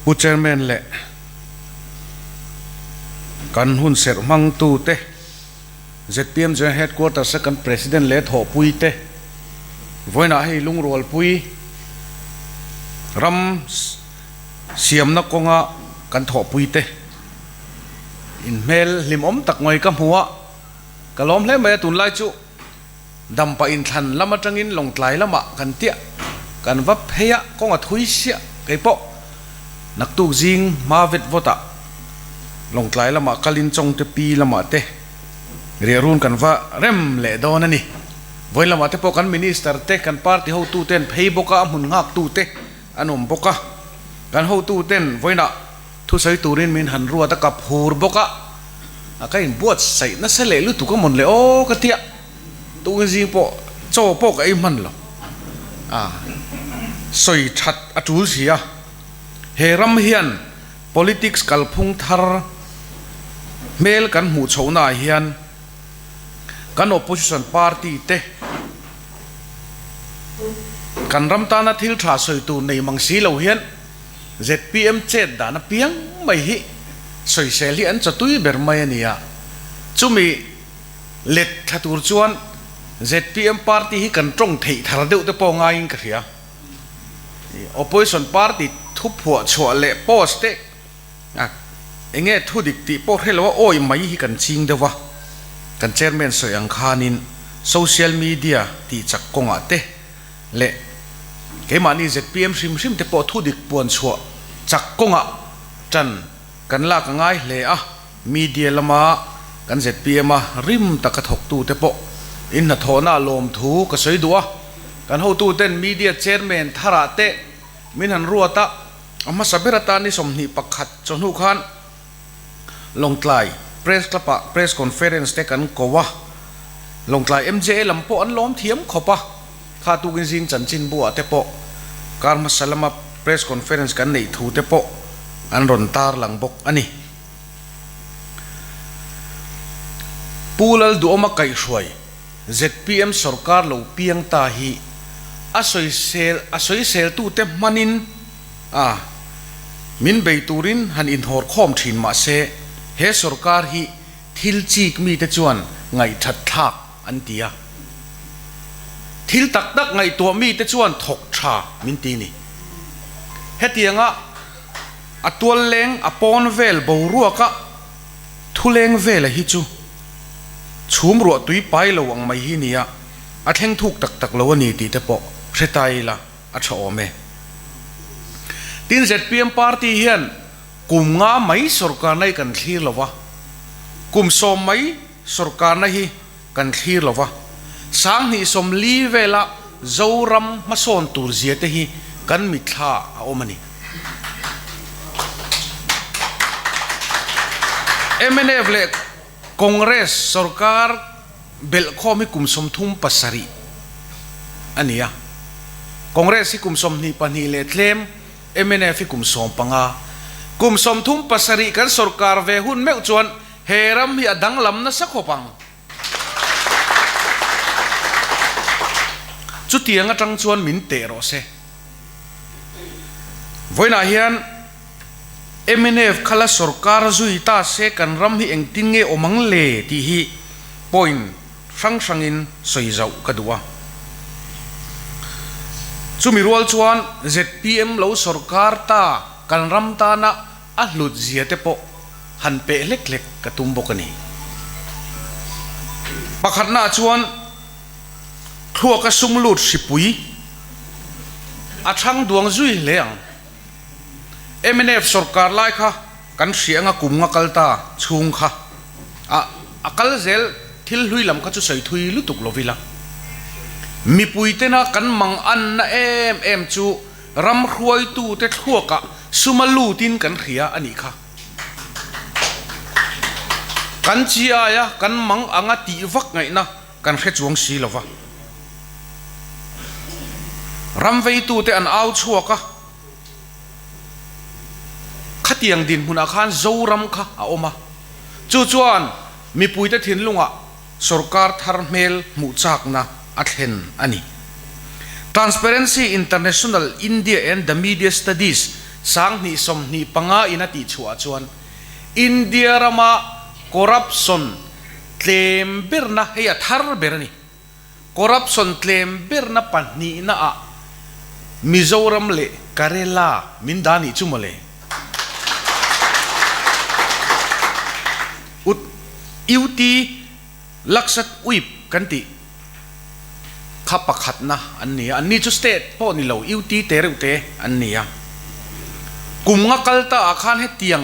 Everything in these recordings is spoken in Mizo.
Pu Chairman leh kan hun serh hmangtute, zpm General Headquarters a kan President leh thawhpuite, vawiinah hei lungrualpui ram siamna kawnga kan thawhpuite inhmel hlimawm tak mai ka hmu a, ka lawm hle mai a tunlai chu. Dampa inthlan lam atangin Lawngtlai lamah kan tiah kan va phei a, kawng a thui siah kei pawh naktuk zing hma vet vawtah Lawngtlai lamah kalin Chawngte pi lamah te riahrun kan va rem leh dawn a ni. Vawiin lamah te pawh kan Minister te, kan party hotu ten phei bawk a, a hmun nghaktu te an awm bawk a, kan hotu ten vawiinah Thusawi turin min han ruat a, ka phur bawk a, a ka inbuatsaih nasa leh lutuk a mawn le aw ka tia, tukin zing pawh chaw pawh ka ei hman lo, a sawi that a tul si a, he ram hian politics kalphung thar hmel kan hmuh chhohna ah hian kan opposition party te kan ram tana thil tha sawi tur nei mang si lo hian zpm chet dan apiang mai hi sawisel hi an chawtui ber mai a ni a, chumi let thla tur chuan zpm party hi kan tawng theih thar deuh te pawh ngaiin ka hria. Opposition party thu phuah chhuah leh post te eng nge thu dik tih pawh hre lo a awih mai hi kan ching deuh a, kan chairman sawi ang khanin social media tih chak kawngah te leh keimahni zpm hrim hrim te pawh thudik puan chhuah chak kawngah tan kan lak a ngai hle a, media lama kan zpm a rim taka thawktu te pawh in hnathawhna lawmthu ka sawi duh a, kan hotu ten media chairman tharah te min han ruat a, a hmasa ber atan ni 21 chawhnu khan Lawngtlai Press Club ah Press Conference te kan ko a, Lawngtlai MJA lam pawh an lawm thiam khawp a, kha tukin zing chanchin buah te pawh kar hmasa lama Press Conference kan neih thu te pawh an rawn tar lang bawk a ni. Pu Lalduhawma kaihhruai zpm sorkar lo piang ta hi a sawisel a sawiseltute hmanin A, min bei turin han inhawr khawm thin mah se, he sorkar hi thil chik mite chuan ngaihthat thlak an ti a. Thil tak tak ngaihtuah mite chuan thawk tha min ti ni. Hetianga a tual leng a pawn vel boruaka thuleng vela hi chu chhum ruah tui pai lo ang mai hi nia, a thleng thuk tak tak lo a ni tih te pawh hre ta ila. A tha awm e. Tin, zpm party hian kum nga mai sorkarna hi kan thlir lo va, kum 10 mai sorkarna hi kan thlir lo va, 2040 vela Zoram hmasawn tur zia te hi kan mitthla a awm a ni. Mnf leh Congress sorkar belhkhawm hi kum 37 a ni a, Congress hi kum 22 leh tlem, mnf hi kum 15. Kum 37 kan sorkar ve hun meuh chuan he ram hi a danglam nasa khawp ang. Chutiang atang chuan min teh rawh se. Vawiinah hian. Mnf kha la sorkar zui ta se kan ram hi engtin nge awm ang le tih hi point hrang hrangin sawi zauh ka duh a. Chumi rual chuan zpm lo sorkar ta kan ram tana a hlut zia te pawh han peh hlek hlek ka tum bawk a ni. Pakhatnaah chuan thluaka sum lut hripui a thang duang zui hle ang. Mnf sorkar lai kha kan hria anga kum nga kal ta chhung kha a a kal zel thil hlui lam kha chu sawi thui lutuk lo ila. Mipui tena kan mang anna em em chu ram hruaitu te thluakah suma lutin kan hria a nih kha. Kan chi aia kan mang anga tih vak ngaihna kan hre chuang si lo va. Ram veitute an au chhuak a, khatiang dinhmunah khan Zoram kha a awm a, chu chuan mipuite thinlungah sorkar thar hmel hmuh chakna a thlen a ni. Transparency International India and the Media Studies 2025 in a tihchhuah chuan India rama corruption tlem berna hei a thar ber a ni. Corruption tlem berna pahnihna ah Mizoram leh Karela min dah nih chu mawle. Ut UT Lakshadweep kan tih kha pakhatna an ni a, anni chu state pawh ni lo UT te reuh te an ni a. Kum nga kal ta ah khan hetiang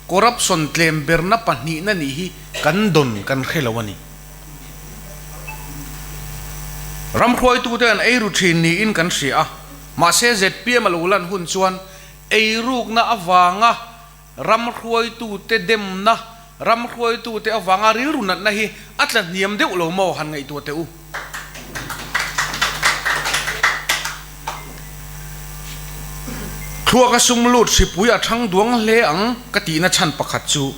corruption tlem berna pahnihna nih hi kan dawn kan hre lo a ni. Ram hruaitute an eiru thin niin kan hria a, mahse zpm a lo lan hun chuan eirukna avanga ram hruaitute demna, ram hruaitute avanga rilru natna hi a tla hniam deuh lo maw han ngaihtuah teh u. Thluaka sum lut hripui a thang duang hle ang ka tihna chhan pakhat chu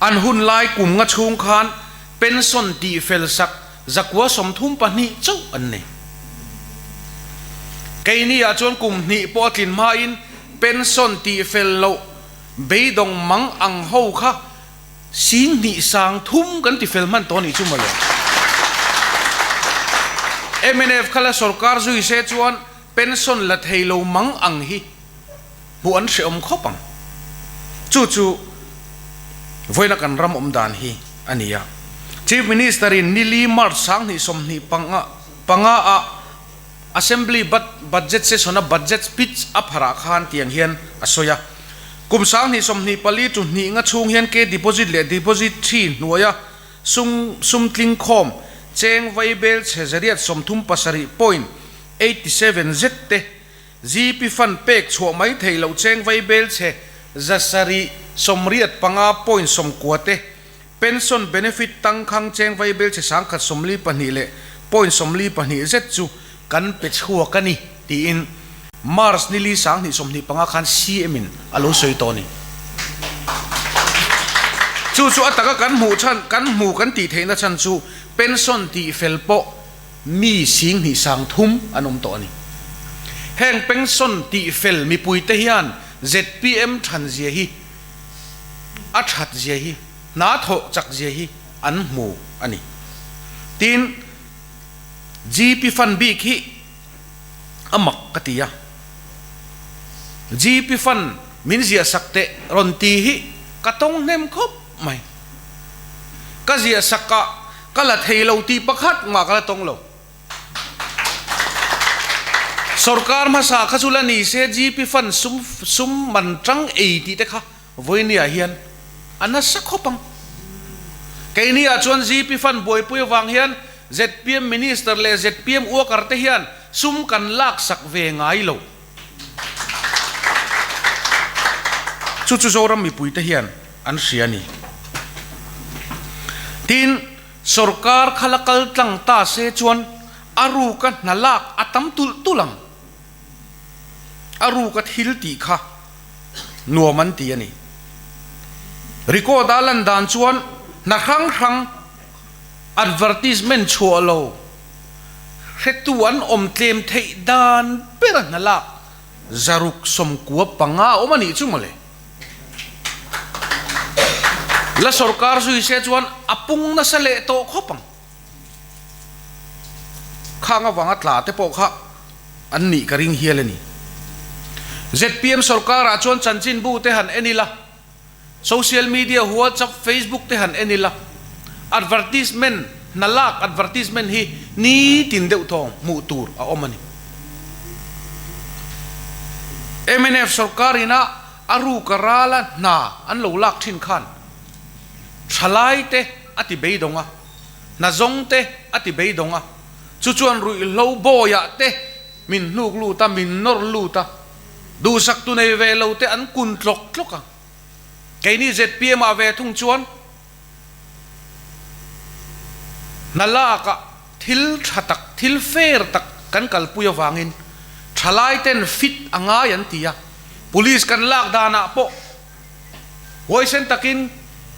an hun lai kum nga chhung khan pension tih fel sak zakua 32 chauh an nei. Keini ah chuan kum hnih pawh a tlin hmain pension tih fel loh beidawng mang ang ho kha 20 30 kan ti fel hman tawh a nih chu mawle. Mnf kha la sorkar zui se chuan pension la thei lo mang ang hi hmuh an hrehawm khawp ang. Chu chu vawiina kan ram awm dan hi a ni a. Chief Minister in nili March 2025 ah Assembly Budget Session a Budget Speech a pharah khan tiang hian a sawi a. Kum 2024 chu hnih nga chhung hian K Deposit leh Deposit thi hnuaia sum sum tling khawm cheng vaibel chhe 837 point 87 zet te GP Fund pek chhuah mai thei loh cheng vaibel chhe 785 point 90 te Pension benefit tangkhang cheng vaibel chhe 142 leh point 42 zet chu kan pe chhuak a ni tiin March nili 2025 khan CM in a lo sawi tawh a ni. Chu chu a taka kan hmuh chhan kan hmu kan tih theihna chhan chu pension tih fel pawh mi 20 30 an awm tawh a ni. Heng pension tih fel mipuite hian zpm than zia hi a that zia hi hna thawh chak zia hi an hmu a ni. Tin, GP Fund bik hi a mak ka ti a. GP Fund min ziah sak teh rawn ti hi ka tawng hnem khawp mai. Ka ziah sak ah ka la thei lo tih pakhat mah ka la tawng lo. Sorkar hmasa kha chu la ni se GP Fund sum sum man tang ei tih te kha vawinia hian a nasa khawp ang. Keini ah chuan GP Fund buaipui avang hian zpm Minister leh zpm worker te hian sum kan lak sak ve ngai lo. Chu chu Zoram mipui te hian an hria a ni. Tin, sorkar kha la kal tlang ta se chuan a ruka hna lak a tam tulh tulh ang. A ruka thil tih kha nuam an ti a ni. Record a lan dan chuan hna hrang hrang advertisement chhuah lo hretu an awm tlem theih dan ber a hna lak 695 awm a nih chu mawle. La sorkar zui se chuan a pung nasa leh tawh khawp ang. Khang avanga tla te pawh kha an nih ka ring hial a ni. Zpm sorkarah chuan chanchinbu te han en ila, social media WhatsApp, Facebook te han en ila, advertisement, hna lak advertisement hi nitin deuh thawng hmuh tur a awm a ni. Mnf sorkar ina a ruka rala hna an lo lak thin khan thalai te a ti beidawng a, hna zawng te a ti beidawng a, chu chuan ruihhlo bawiah te min hnuk lut a, min nawr lut a, duhsak tu nei ve lo te an kun tlawk tlawk a. Keini zpm ah ve thung chuan hna lakah thil tha tak, thil fair tak kan kalpui avangin thalai ten fit a ngai an ti a, police kan lak danah pawh huaisen takin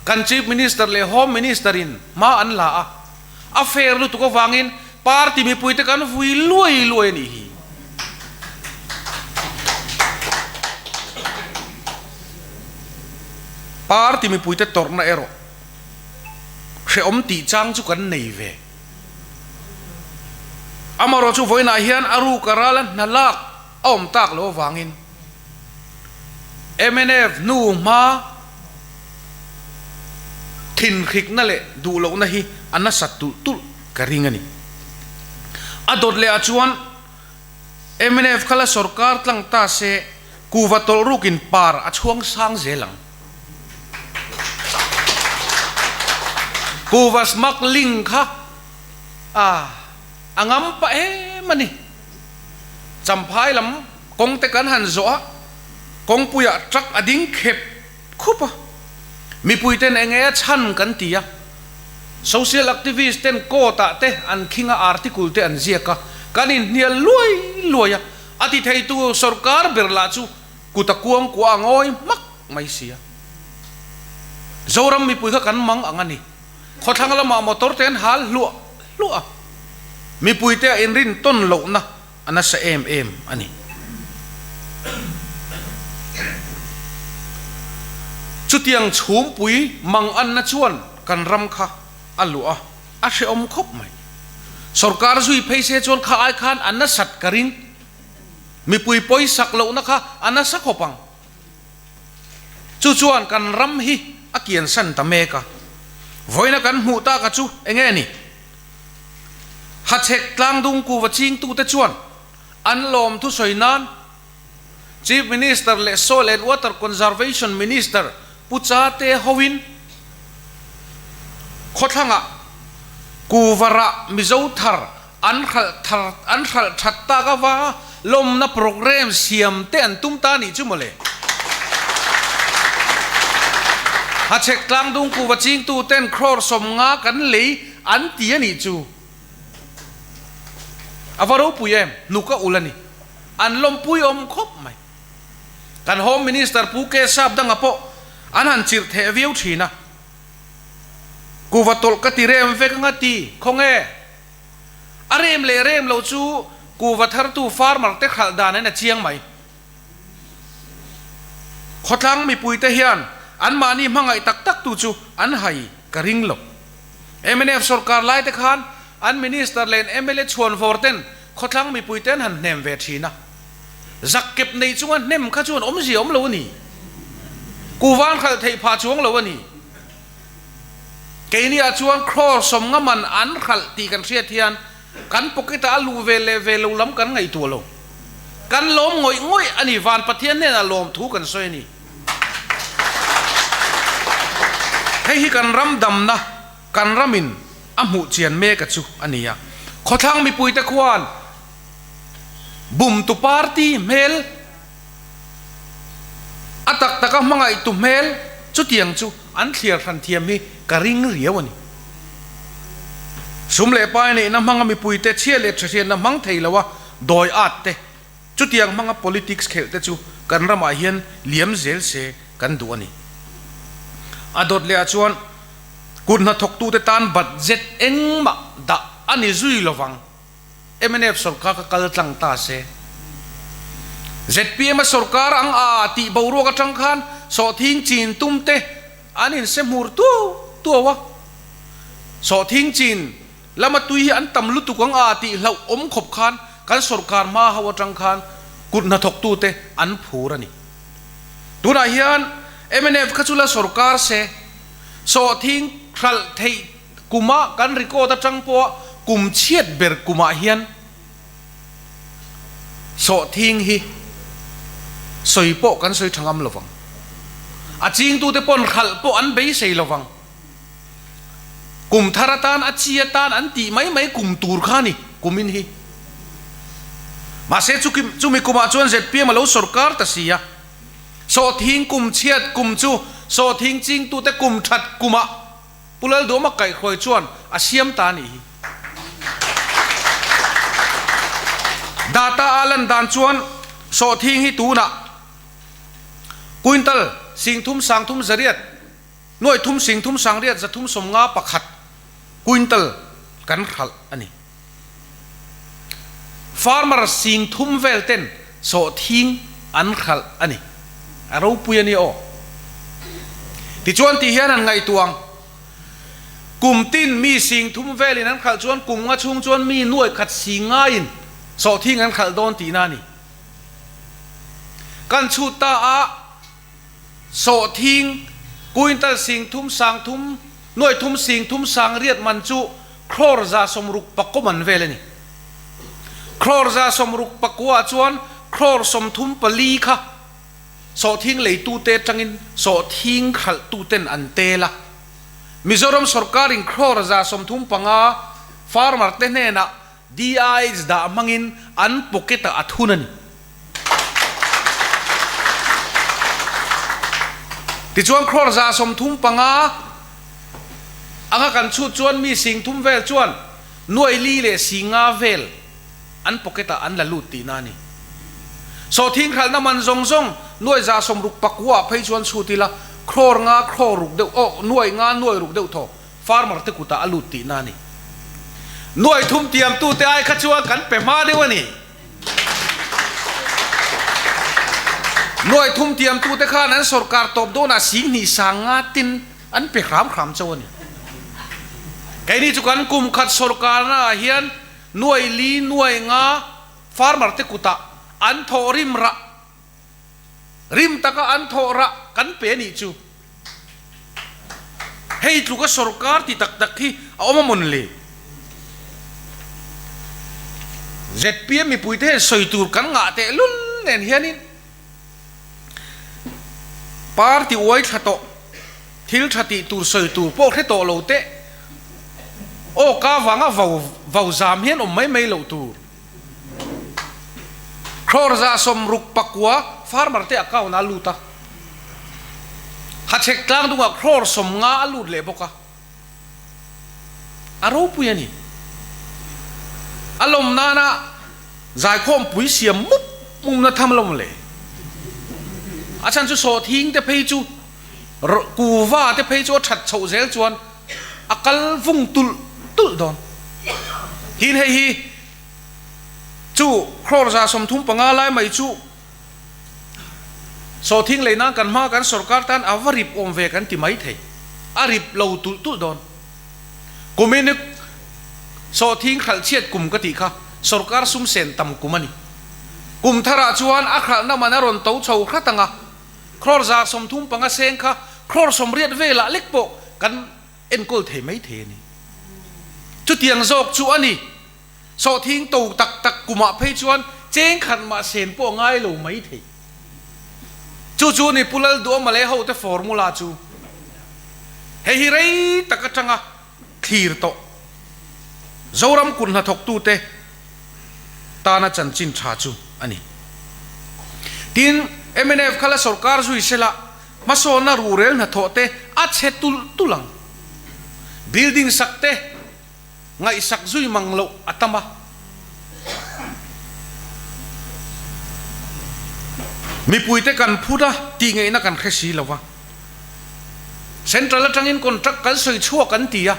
kan Chief Minister leh Home Minister in hma an la a, a fair lutuk avangin party mipuite kan vui luai luai a nih hi. Party mipuite tawrhna erawh hrehawm tih chang chu kan nei ve. Amaherawh chu vawiinah hian a ruk a rala hna lak a awm tak loh avangin mnf hnu hma thinhrikna leh duh lohna hi a nasat tulh tulh ka ring a ni. A dawt leh ah chuan mnf kha la sorkar tlang ta se kuva tawlh rukin par a chhuang sang zel ang. Kuva smuggling kha a a ngam pah em a ni. Champhai lam kawng te kan han zawh a, kawngpuiah truck a ding khep khup a, mipui ten eng nge a chhan kan ti a, social activist ten court ah te an khing a article te an ziak a, kan inhnial luai luai a, a ti theitu sorkar ber lah chu kut a kuang kuah a ngawi hmak mai si a. Zoram mipui kha kan mang ang a ni. Khawthlang lamah motor te an hal hluah hluah a, mipuite a inrin tawn lohna a nasa em em a ni. Chutiang chhumpui mang anna chuan kan ram kha a luah a, a hrehawm khawp mai. Sorkar zui phei se chuan kha ai khan a nasat ka ring. Mipui pawisak lohna kha a nasa khawp ang. Chu chuan kan ram hi a kiansan ta mek a. Vawiina kan hmuh tak a chu enge ni? Hachhek tlangdung kuva chingtute chuan an lawm thusawi nan Chief Minister leh Soil and Water Conservation Minister Pu Chate hoin khawthlangah kuva rah Mizo thar an hralh thar an hralh that tak avanga lawmna programme siam te an tum ta nih chu mawle. Hachhek tlangdung kuva chingtu ten crore 50 kan lei an ti a nih chu. A va ropui em, hnuk a ulh a ni. An lawmpui awm khawp mai. Kan Home Minister Pu Kesap danga pawh an han chirh theh viau thin a. Kuva tawlh ka ti rem vek anga ti, khawnge? A rem leh rem lo chu kuva thartu farmer te khalh dan in a chiang mai. Khawthlang mipuite hian anmahni hmangaih tak tak tu chu an hai ka ring lo. Mnf sorkar lai te khan an minister leh mla chhuan vawr ten khawthlang mipuite an han hnem ve thin a. Zak kep nei chunga hnem kha chuan awmzia awm lo a ni. Kuvan khalh theih phah chuang lo a ni. Keiniah chuan crore 50 man an hralh tih kan hriat hian kan pocket ah a luh ve leh ve lo lam kan ngaihtuah lo. Kan lawm ngawih ngawih a ni, van Pathian hnenah lawm thu kan sawi a ni. Hei hi kan ram damna, kan ramin a hmuh chian mek a chu a ni a. Khawthlang mipuite khuan Bumtu party hmel, a tak taka hmangaihtu hmel chutiang chu an thliar hran thiam hi ka ring riau a ni. Sum leh pai neihna hmanga mipuite chhia leh thahriatna hmang thei loa dawi at te, chutiang hmanga politics khelh te chu kan ramah hian liam zel se kan duh a ni. A dawt leh ah chuan kut hnathawktute tan budget engmah dah a ni zui lovang. Mnf sorkar ka kal tlang ta se. Zpm a sorkar ang a tih boruak atang khan sawhthing chin tum te an inse hmur tuau tuau a. Sawhthing chin lama tui hi an tam lutuk ang a tih hlauh awm khawp khan kan sorkar hma ho atang khan kut hnathawktu te an phur a ni. Tunah hian mnf kha chu la sorkar se sawhthing hralh theih Kuma kan record atang pawha kum chhiat ber kumah hian sawhthing hi sawi pawh kan sawi tha ngam lovang. A chingtute pawn hralh pawh an beisei lovang. Kum thar atan a chi atan an tih mai mai kum tur kha a ni kumin hi. Mahse chumi kumah chuan zpm a lo sawrkar ta si a. Sawhthing kum chhiat kum chu sawhthing chingtute kum that kumah Pu Lalduama kaihhruai chuan a siam ta a nih hi. Data a lan dan chuan sawhthing hi tunah quintal 30 30 800 3 30 800 350 pakhat quintal kan hralh a ni. Farmer 30 vel ten sawhthing an hralh a ni. A ropui a ni aw. Tichuan tih hian an ngaihtuah ang. Kum tin mi sing thum velin an khalh chuan kum nga chhung chuan mi nuai khat sing ngaiin sawhthing an khalh dawn tihna a ni. Kan chhut ta a, sawhthing quintal sing thum sang thum, nuai thum sing thum sang riat man chu crore 69 man vel a ni. Crore 69 ah chuan crore 34 kha sawhthing leitute atangin sawhthing hralhtuten an tel a. Mizoram sorkarin crore 35 farmer te hnenah DIH dah hmangin an pocket ah a thun a ni. Tichuan crore 35 anga kan chhut chuan mi 30,000 vel chuan nuai li leh 50 vel an pocket ah an la lut tihna a ni. Sawhthing hralhna man zawng zawng nuai 69 ah phei chuan chhut ila crore nga crore ruk deuh aw nuai nga nuai ruk deuh thaw farmer te kutah a lut tihna a ni. Nuai thum tiamtute ai kha chuan kan pe hma deuh a ni. Nuai thum tiamtute khan an sorkar tawp dawnah 20,000 sang nga tin an pe hram hram chauh a ni. Keini chu kan kum khat sorkarnaah hian nuai li nuai nga farmer te kutah an thawh rim rah rim taka an thawh rah kan pe a nih chu. Hei tluka sorkar ti tak tak hi a awm a mawn le? Zpm mipuite hian sawi tur kan ngah teh lul nen hianin party uai thla tawh, thil tha tih tur sawi tur pawh hre tawh lo teh aw ka vanga vau vau zam hian awm mai mai loh tur. Crore 69 farmer te account ah a lut a, Hachhek tlang dungah crore 50 a lut leh bawk a, a ropui a ni. A lawm nana zaikhawm pui siam mup mumna tham lawm le. A chhan chu sawhthing te phei chu kuva te phei chu a that chhoh zel chuan a kal vung tulh tulh dawn. Tin hei hi chu crore 35 lai mai chu sawhthing lei nan kan hma kan sorkar tan a va rip awm ve kan ti mai thei. A rip lo tulh tulh dawn. Kumin sawhthing hralh chhiat kum ka tih kha sorkar sum sen tam kum a ni. Kum tharah chuan a hralhna man a rawn to chho hrat ang a. Crore 35 seng kha crore 80 velah lek pawh kan enkawl thei mai thei a ni. Chutiang zawk chu a ni. Sawhthing to tak tak kumah phei chuan cheng khat mah sen pawh a ngai lo mai thei. Chu chu a ni Pu Lalduhawma leh hote formula chu. Hei hi rei tak atanga thlir tawh Zoram kut hnathawktute tana chanchin tha chu a ni. Tin, mnf kha la sorkar zui sela hmasawnna ruhrel hnathawh te a chhe tulh tulh ang. Building sak te ngaihsak zui mang loh a tam a. Mipuite kan phut a, tihngeihna kan hre si lo va. Central atangin contract kan sawi chhuak an ti a,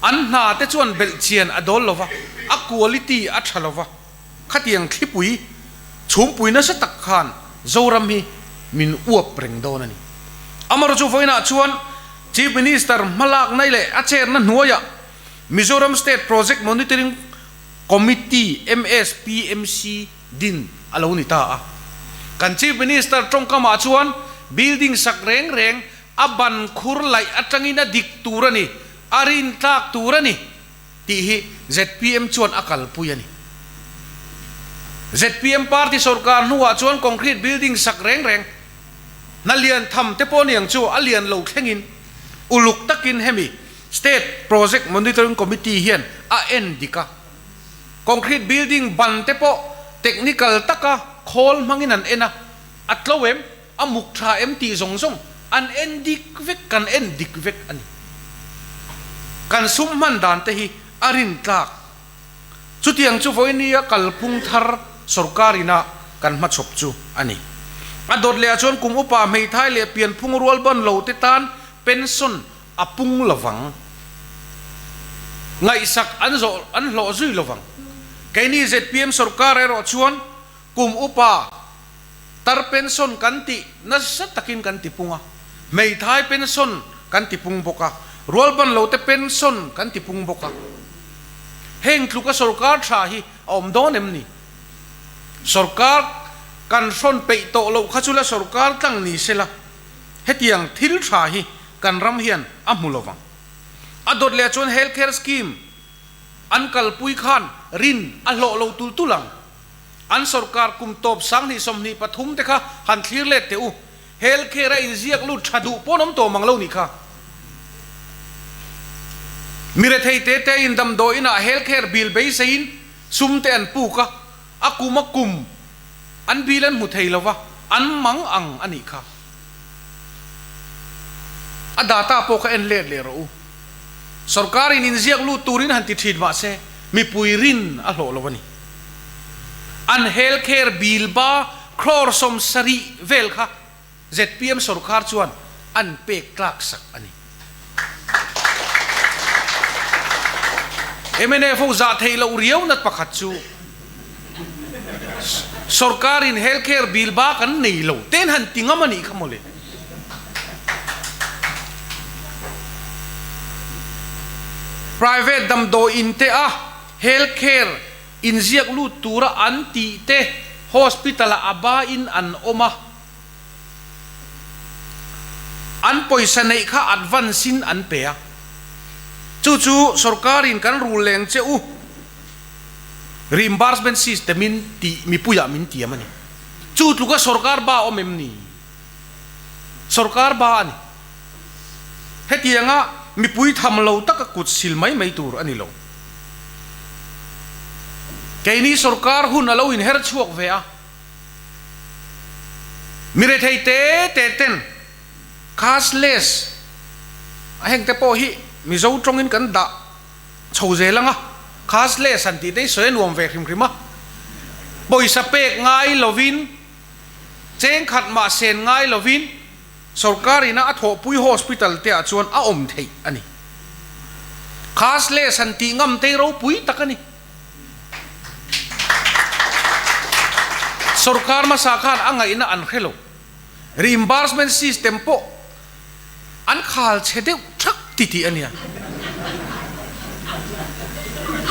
an hna te chuan belh chian a dawl lo va, a quality a tha lo va. Khatiang thlipui chhumpui nasa tak khan Zoram hi min uap reng dawn a ni. Amaherawhchu vawiinah chuan Chief Minister hmalakna leh a chairna hnuaiah Mizoram State Project Monitoring Committee, MSPMC, din a lo ni ta a. Kan Chief Minister tawngkamah chuan building sak reng reng a ban khur laih atangin a dik tur a ni, a rintlak tur a ni tih hi zpm chuan a kalpui a ni. Zpm party sorkar hnuah chuan concrete building sak reng reng hna lian tham te pawh niang chu a lian lo thlengin uluk takin hemi State Project Monitoring Committee hian a en dik a. Concrete building ban te pawh technical taka khawl hmangin an en a, a tlo em, a muk tha em tih zawng zawng an en dik vek, kan en dik vek a ni. Kan sum hman dan te hi a rin tlak. Chutiang chu vawinia kalphung thar sorkar ina kan hmachhawp chu a ni. A dawt leh ah chuan kum upa hmeithai leh pianphung rual ban lo te tan pension a pung lovang. Ngaihsak an zawh an hlawh zui lovang. Keini zpm sorkar erawh chuan kum upa tar pension kan tih nasa takin kan ti pung a. Hmeithai pension kan ti pung bawk a, rualban lote pension kan ti pung bawk a. Heng tluka sorkar tha hi a awm dawn em ni? Sorkar kan hrawn peih tawh loh kha chu la sorkar tlang ni se la, hetiang thil tha hi kan ram hian a hmu lovang. A dawt leh chuan health care scheme an kalpui khan rin a hlawh lo tul tul ang. An sorkar kum tawp 2023 te kha han thlir let teh u. Health care a inziak lut tha duh pawn awm tawh mang lo nih kha. Mi rethei te te in damdawi inah health care bill beiseiin sum te an puk a, a kum a kum an bill an hmu thei lo va, an mang ang a nih kha. A data pawh kha en let leh rawh u. Sorkar in inziak lut turin han ti thin mahse mipui rin a hlawh lo a ni. An health care bill ba crore 70 vel kha zpm sorkar chuan an pek tlak sak a ni. Mnf ho zah theih loh riau nat pakhat chu sorkar in health care bill ba kan nei lo ten han ti ngam a nih kha mawle. Private damdawi in te a health care inziak lut tura an tih te hospital ah a ba in an awm a, an pawisa neih kha advance in an pe a, chu chu sorkar in kan rul leng che u reimbursement system in tih mipuiah min tiam a ni. Chu tluka sorkar ba awm em ni? Sorkar ba a ni. Hetianga mipui tham lo taka kut sil mai mai tur a ni lo. Keini sorkar hun a lo inher chhuak ve a, mi rethei te te ten cashless a heng te pawh hi Mizo tawngin kan dah chho zel ang a, cashless han tih te hi sawi a nuam ve hrim hrim a, pawisa pek ngai lovin chengkhat mah sen ngai lovin Sorkar ina a thawhpui hospital te ah chuan a awm theih a ni. Cashless han tih ngam te ropui tak a ni. Sorkar hmasa khan a ngaihna an hre lo. Reimbursement system pawh an khal chhe deuh thak ti tih a nia.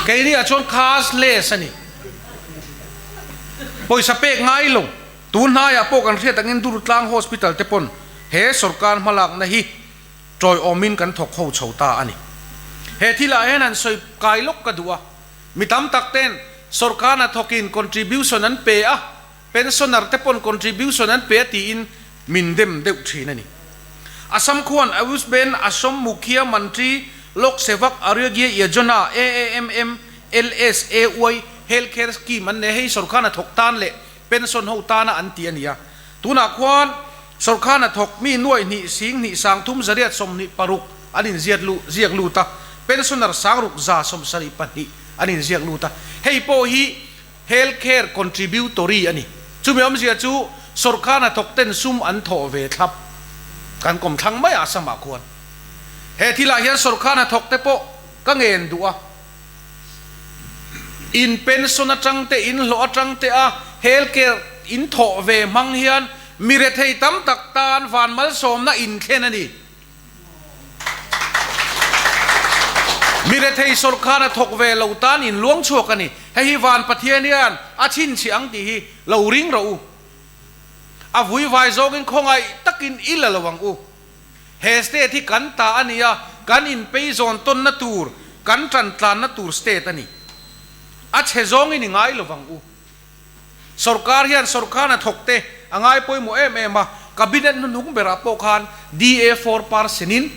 Keini ah chuan cashless a ni. Pawisa pek ngai lo. Tun hnaiah pawh kan hriat angin Durtlang Hospital te pawn he sorkar hmalakna hi tawiawmin kan thawk ho chho ta a ni. He thilah hian han sawi kai lawk ka duh a, mi tam tak ten sorkar hna thawkin contribution an pe a, pensioner te pawn contribution an pe a tiin min dem deuh thin a ni. Assam khuan Ayushman Assam Mukhya Mantri Lok Sevak Arogya Yojana, AAMM, LSAY, Health Care Scheme an nei a, hei sorkar hna thawk tan leh Pension ho tana an ti a ni a. Tunah khuan sorkar hnathawk mi nuaih hnih sing hnih sang thum zariat 26 an inziat lu ziak lut a, pensioner 6000 72 an inziak lut a. Hei pawh hi health care contributory a ni. Chumi awmzia chu sorkar hnathawk ten sum an thawh ve thlap kan kawm thlang mai a Assam ah khuan. He thilah hian sorkar hnathawk te pawh ka ngen duh a. In pension atang te, in hlawh atang te a health care in thawh ve hmang hian mi rethei tam tak tan van malsawmna in thlen a ni. Mi rethei sawrkar a thawk ve lo tan in luang chhuak a ni. Hei hi van Pathian hian a chhinchhiah ang tih hi lo ring rawh u. A vuivai zawngin khawngaih takin i la lo ang u. He state hi kan ta a ni a, kan inpeizawn tawnna tur, kan tantlanna tur state a ni. A chhe zawngin i ngai lovang u. Sorkar hian sorkar hnathawk te a ngai pawimawh em em a, cabinet hnuhnung berah pawh khan DA 4 percent in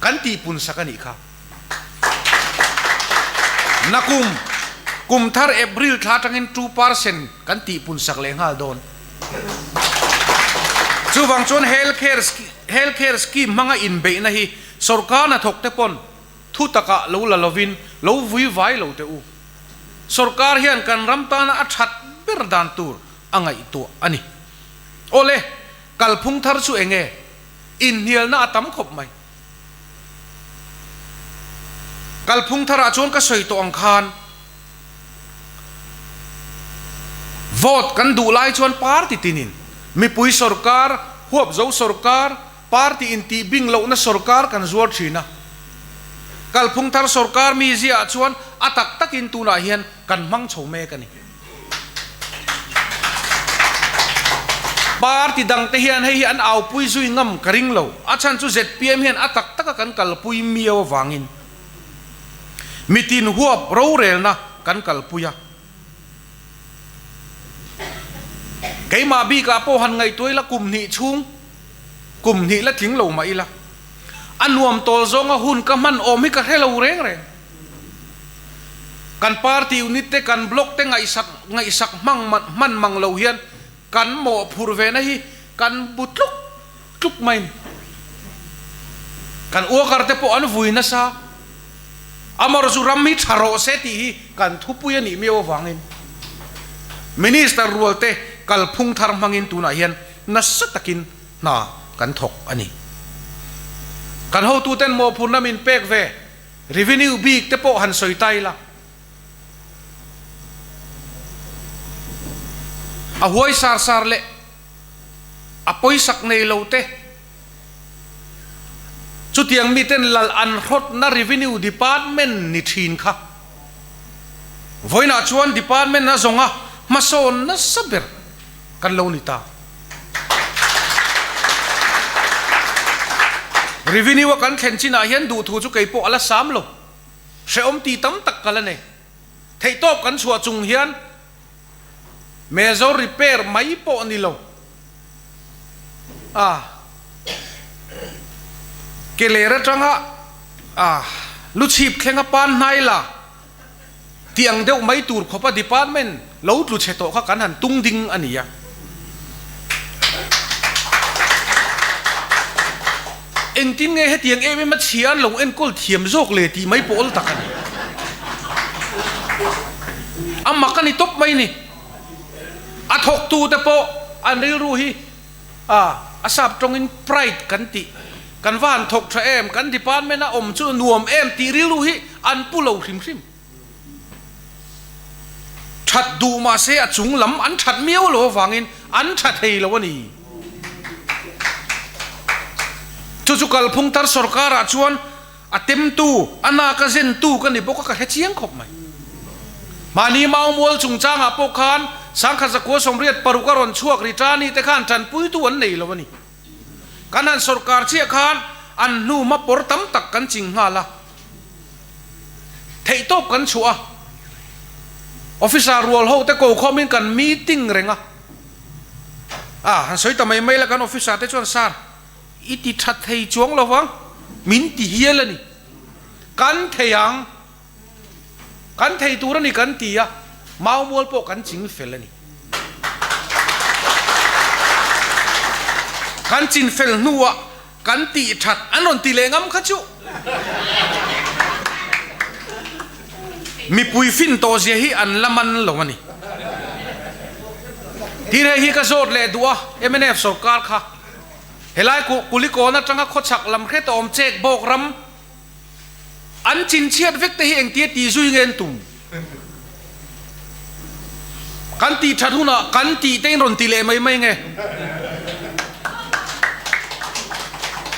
kan tihpun sak a nih kha. Nakum kum thar April thla atangin 2 percent kan tihpun sak leh nghal dawn. Chuvang chuan health care health care scheme hmanga inbeihna hi sorkar hnathawk te pawn thu takah lo la lovin lo vui vai lo teh u. Sorkar hian kan ram tana a that ber dan tur a ngaihtuah a ni. Awle, kalphung thar chu enge? Inhnialna a tam khawp mai. Kalphung tharah chuan ka sawi tawh ang khan vote kan duh lai chuan party tinin mipui sorkar, huapzo sorkar, Party intih bing lohna sorkar kan zuar thin a. Kalphung thar sorkar mi ziaah chuan a tak takin tunah hian kan hmang chho mek a ni. Party dangte hian hei hi an aupui zui ngam ka ring lo. A chhan chu zpm hian a tak taka kan kalpui miau avangin mitin huap rorelna kan kalpui a. Keimah bikah pawh han ngaihtuah ila kum hnih chhung, kum hnih la tling lo mah ila, a nuam tawl zawnga hun ka hman awm hi ka hre lo reng reng. Kan party unit te, kan block te ngaihsak ngaihsak hmang hman mang lo hian kan mawhphurh ve na hi kan bu tluk tluk mai ni. Kan worker te pawh an vui nasa. Amar chu ram hi tha rawh se tih hi kan thupui a nih miau avangin Minister rual te kalphung thar hmangin tunah hian nasa takin hna kan thawk a ni. Kan hotuten mawhphurhna min pek ve revenue bik te pawh han sawi ta ila. A huai sar sar leh a pawisak nei lo te chutiang miten lal an hrawtna revenue department ni thin kha vawiinah chuan department a zawnga hmasawn nasa ber kan lo ni ta. Revenue a kan thlen chinah hian duhthu chu keipawh a la sam lo. Hrehawm ti tam tak ka la nei. Theihtawp kan chhuah chung hian Major repair mai pawh ni lo. A ke ler atanga a lu chhip thlenga pan hnai la tih ang deuh mai tur khawpa department lo tlu chhe tawh kha kan han tung ding a ni a. Engtin nge hetiang em em a chhia an lo enkawl thiam zawk le tih mai pawh awl tak a ni. A mak a ni tawp mai ni. A thawktute pawh an rilru hi a a sap tawngin pride kan tih, kan va han thawk tha em, kan department a awm chu nuam em tih rilru hi an pu lo hrim hrim. That duh mahse a chung lam an that miau lo avangin an tha thei lo a ni. Chu chu kalphung tar sorkarah chuan a temtu, a nak a zentu ka ni bawk a ka hre chiang khawp mai. Mahni Maumual chungchangah pawh khan Sangkhat zakua 86 a rawn chhuak ri tani te khan tanpuitu an nei lo a ni. Kan han sorkar chiah khan an hnu hma pawr tam tak kan ching nghal a. Theihtawp kan chhuah a, officer rual ho te ko khawmin kan meeting reng a, a han sawi ta mai mai la kan officer te chuan sir i ti tha thei chuang lo vang min ti hial a ni, kan thei ang, kan thei tur a ni kan ti a, mau mual pawh kan ching fel a ni. Kan chin fel hnuah Kan tih that an rawn ti leh ngam kha chu. Mipui fin tawh zia hi an la man lo a ni. Tin hei hi ka zawt leh duh a, mnf sorkar kha helai Kulikawn atanga khawchhak lam hret a awm chek bawk ram an chinchhiat vek te hi engtia ti zui nge an tum? Kan tih that hunah kan tih te in rawn ti leh mai mai nge?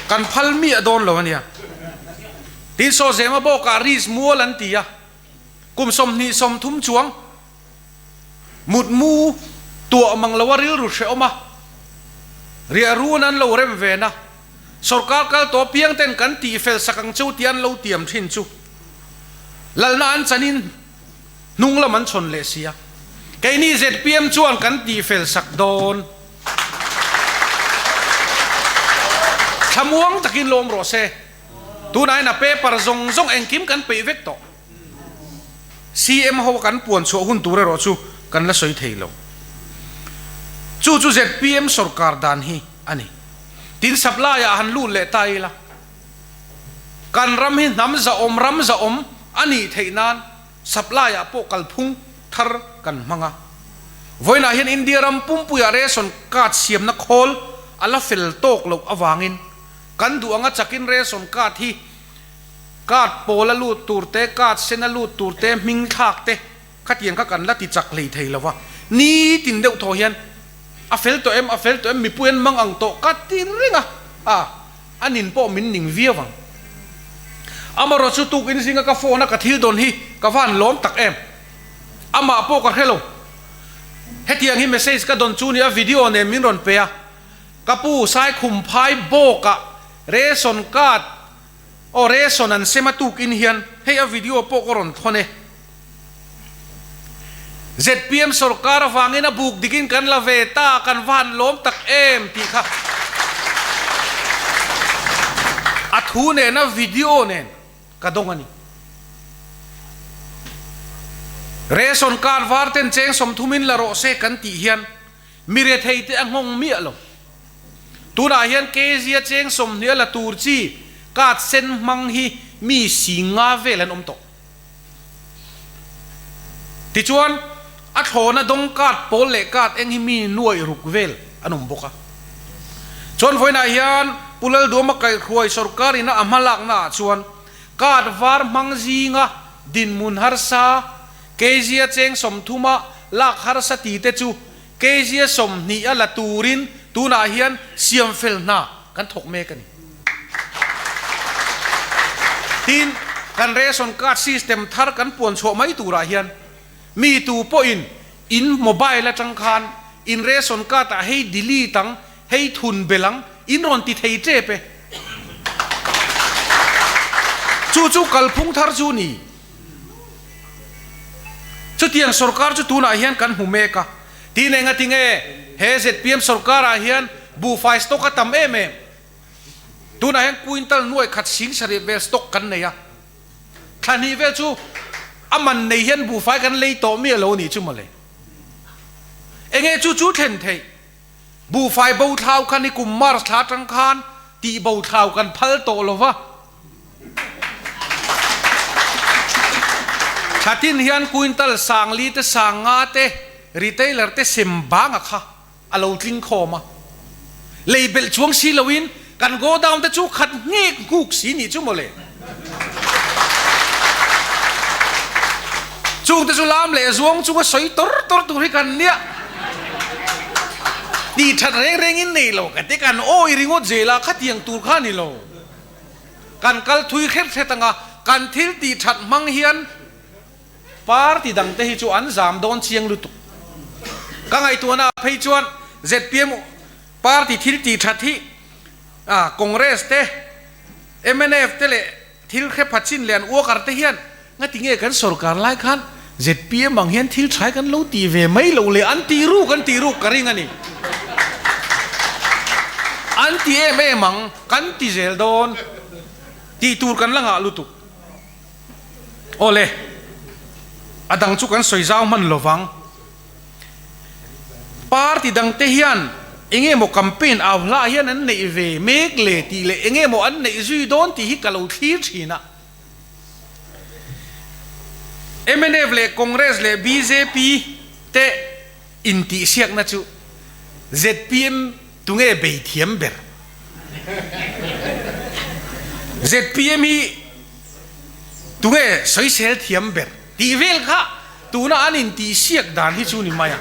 Kan phal miah dawn lo ania. Tin saw zema bawkah ris mual an ti a, kum 20 30 chuang mutmu tuah mang loa rilru hrehawm a, riah run an lo rem ven a, Sorkar kal tawh piang ten kan tih fel sak ang chu tih an lo tiam thin chu lalna an chanin hnung lam an chhawn leh si a, keini zpm chuan kan tih fel sak dawn. Thlamuang takin lawm rawh se, tunah hian a paper zawng zawng engkim kan peih vek tawh. CM ho kan puan chhuah hun tur erawh chu kan la sawi thei lo. Chu chu zpm sorkar dan hi a ni. Tin supply ah han lut leh ta ila, kan ram hi hnam zahawm ram zahawm a nih theih nan supply ah pawh kalphung thar kan hmang a. Vawiinah hian India ram pumpuiah ration card siamna khawl a la fel tawk loh avangin kan duh anga chakin ration card hi card pawl a lut tur te, card sen a lut tur te, hming thlak te Khatiang kha kan la ti chak hlei thei lo va, nitin deuh thaw hian a fel tawh em, a fel tawh em, mipui an mang ang tawh ka ti reng a, a. A nin pawh min ning viau ang. Amarawh chu tukin zinga ka phone a ka thil dawn hi ka van lawm tak em. Amah pawh ka hre lo. Hetiang hi message ka dawn chu nia video nen min rawn pe a. Ka pu Saikhum phai bawkah ration card aw ration an sem a tukin hian hei a video pawh ka rawn thawn e. Zpm sorkar avangin a buk dikin kan la ve ta, kan va han lawm tak em tih kha a thu nena video nen ka dawng a ni. Ration card var ten cheng sawmthumin la rawh se kan tih hian mi rethei te a nghawng miah lo. Tunah hian Kezia cheng 20 a la tur chi card sen hmang hi mi 50 vel an awm tawh. Tichuan, a thlawna dawng card pawl leh card eng hi mi nuaih ruk vel an awm bawk a. Chuan vawiinah hian Pu Lalduama kaihhruai sorkar ina a hmalakna ah chuan card var hmang zinga dinhmun harsa, Kezia cheng 30 a lak harsa ti te chu Kezia 20 a la turin tunah hian siam fel hna kan thawk mek a ni. Tin, kan ration card system thar kan puan chhuah mai turah hian mi tu pawhin in mobile atang khan in ration card ah hei delete ang, hei thun belh ang in rawn ti thei tep e. Chu chu kalphung thar chu ni. Chutiang sorkar chu tunah hian kan hmu mek a. Tin enga tinge he zpm sorkar ah hian buhfai stock a tam em em? Tunah hian quintal nuaih khat 70,000 vel stock kan nei a. Thla hnih vel chu a man nei hian buhfai kan lei tawh miah lo a nih chu mawle. Enge chu chu thlen theih? Buhfai bo thlau kha ni kum March thla atang khan tih bo thlau kan phal tawh lo va. Thla tin hian quintal 4000 te 5000 te retailer te sem banga kha a lo tling khawm a. Lei belh chuang si loin kan godown te chu khat nghek nghuk si nih chu mawle. Chung te chu lam leh zuang chunga sawi tor tor tur hi kan nia. Tih that reng rengin nei lo ka ti kan awi ringawt zel a khatiang tur kha ni lo. Kan kal thui hret hret anga kan thil tih that hmang hian party dang te hi chu an zam dawn chiang lutuk. Ka ngaihtuahna ah phei chuan zpm party thil tih that hi Congress te, mnf te leh thil hre pha chin leh an uakar te hian ngati nge kan sorkar lai khan zpm ang hian thil thlai kan lo tih ve mai loh leh an tih ruk an tih ruk ka ring a ni. An ti em em ang, kan ti zel dawn tih tur kan la ngah lutuk. Awle, a dang chu kan sawi zau hman lovang. Party dang te hian enge maw campaign au hlah hian an neih ve mek le tih leh enge maw an neih zui dawn tih hi ka lo thlir thin a. Mnf leh Congress leh bjp te intihsiakna chu zpm tunge bei thiam ber? Zpm hi tunge sawisel thiam ber tih vel kha tuna an intihsiak dan hi chu ni mai a.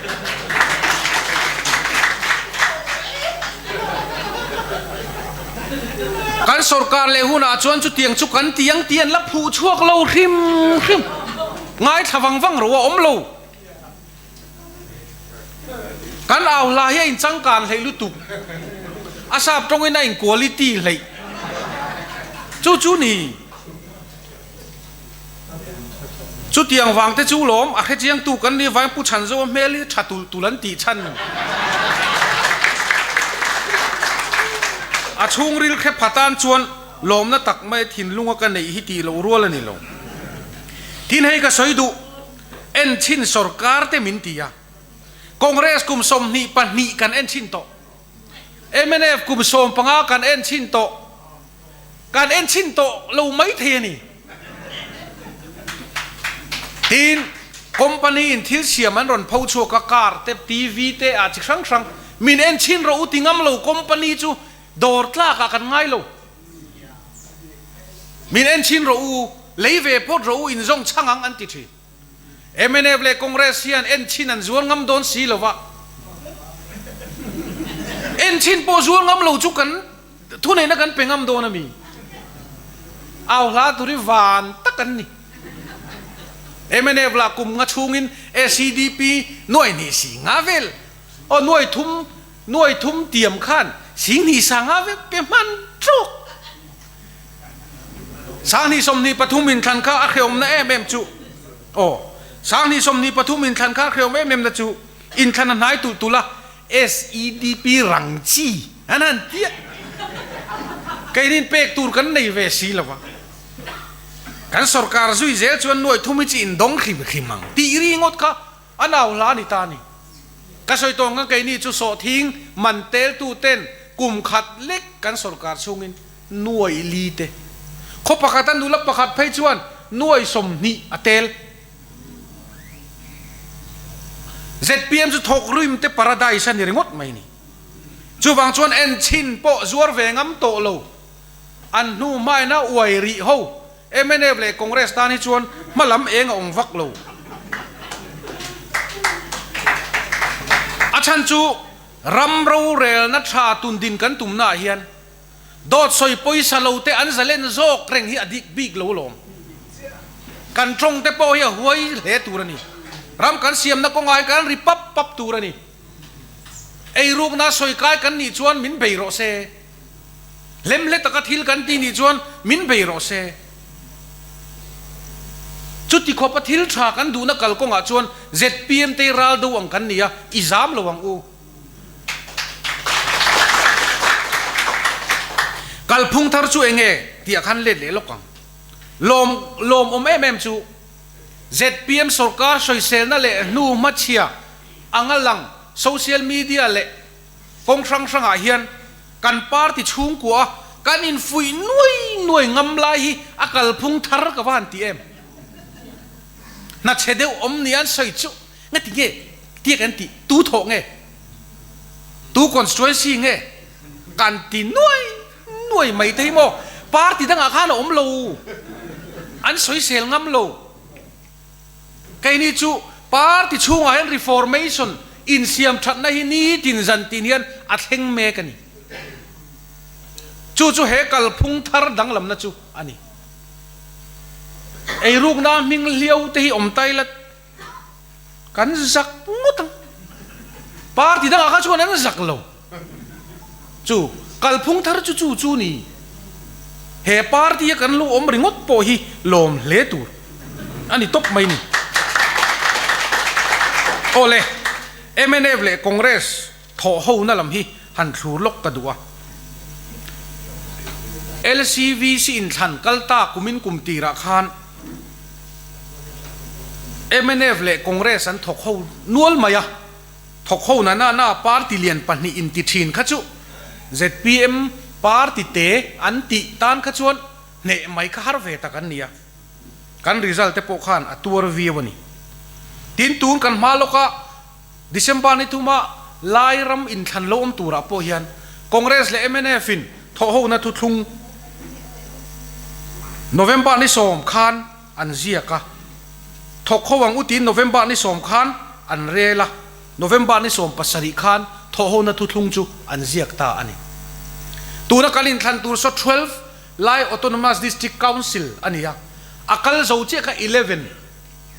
Kan sorkar leh hunah chuan chutiang chu kan ti ang tih an la phuh chhuak lo hrim hrim. Ngaithla vang vang ro a awm lo. Kan au hla hi a inchangkan hleih lutuk. A sap tawngin a in quality hleih. Chu chu ni. Chutiang vang te chu lawm a hrechiangtu kan ni vang Pu Chhanzo a hmel hi tha tulh tulh an tih chhan. A chhungril khe pha tan chuan lawmna tak mai thinlunga ka neih hi tih loh rual a ni lo. Tin hei ka sawi duh. En chhin sorkar te min ti a, Congress kum 22 kan en chhin tawh, mnf kum 15 kan en chhin tawh, kan en chhin tawh lo mai thei a ni. Tin, company in thil siam an rawn pho chhuak a, car te, TV te ah chi hrang hrang min en chhin rawh u ti ngam lo company chu dawr tlak ah kan ngai lo. Min en chhin rawh u, lei ve phawt rawh u, inzawng chhang ang an ti thin. Mnf leh Congress hian en chhin an zuar ngam dawn si lo va, en chhin pawh zuar ngam lo chu kan Thuneihna kan pe ngam dawn a mi? Au hla tur hi van tak an ni. Mnf lah kum nga chhungin SEDP nuai hnih si nga vel aw nuai thum nuai thum tiam khan sing hnih sa nga vel pe hman tawk. Sanghnih 23 inthlan kha a hreawmna em em chu aw Sanghnih 23 inthlan kha a hreawm em em na chu inthlan a hnai tulh tulh a SEDP rang chi an han ti a, keinin pek tur kan nei ve si lo va, kan sorkar zui zel chuan nuai thum hi chi indawng hrim hrim ang tih ri ngawt kha a nau hla a ni ta a ni. Ka sawi tawng khan keini chu sawhthing man teltu ten kum khat lek kan sorkar chhungin nuai li te, khaw pakhata nula pakhat phei chuan nuai 20 a tel. Zpm chu thawk rim te paradise a ni ringawt mai ni. Chuvang chuan enchhin pawh zuar ve ngam tawh lo. An hnu hmaina uai rih ho mnf leh Congress tan hi chuan hma lam eng a awm vak lo. A chhan chu ram rorelna tha tundin kan tumnaah hian Dawt sawi pawisa lo te an zalen zawk reng hi a dik bik lo lawm. Kan tawng te pawh hi a huai hle tur a ni. Ram kan siamna kawngah hian kan ri pap pap tur a ni. Eirukna sawi kai kan nih chuan min bei rawh se. Hlemhle taka thil kan tih nih chuan min bei rawh se. Chuti khawpa thil tha kan duhna kalkawngah chuan zpm te ral do ang kan ni a, i zam lo ang u. Kalphung thar chu eng nge tih ah khan let leh lawk ang. Lawm lawmawm em em chu zpm sorkar sawiselna leh hnu hmachhia anga lang social media leh kawng hrang hrangah hian kan party chhungkua kan infuih nuai nuai ngam lai hi a kalphung thar ka va han ti em. Hna chhe deuh awm nia an sawi chu Ngati nge tia kan tih? Tu thawh nge? Tu constituency nge? Kan ti nuai nuai mai te hi maw? Party dangah khan a awm lo. An sawisel ngam lo. Keini chu party chhungah hian reformation insiam thatna hi nitin zan tin hian a thleng mek a ni. Chu chu he kalphung thar danglamna chu a ni. Eirukna hming hliau te hi awm tai la. Kan zak ngawt ang. Party dangah kha chuan an zak lo. Chu kalphung thar chu chu chu ni. He party a kan lo awm ringawt pawh hi lawm hle tur a ni tawp mai ni. Awle, mnf leh Congress thawh hona lam hi han thlur lawk ka duh a. LCVC inthlan kal ta kumin kum tirah khan mnf leh Congress an thawk ho nual mai a, thawk ho na na na party lian pahnih inti thin kha chu zpm party te an tih tan kha chuan hneh mai kha har ve tak an ni a, kan result te pawh khan a tuar viau a ni. Tin, tun kan hma lawka December ni thuma Lai ram inthlan lo awm turah pawh hian Congress leh mnf in thawhhona thuthlung November ni sawm khan an ziak a, thawk ho ang u tiin November ni sawm khan an rel a, November ni 17 khan thawhhona thuthlung chu an ziak ta a ni. Tuna kan inthlan tur saw 12 Lai Autonomous District Council a ni a, a kal zo chiah kha 11.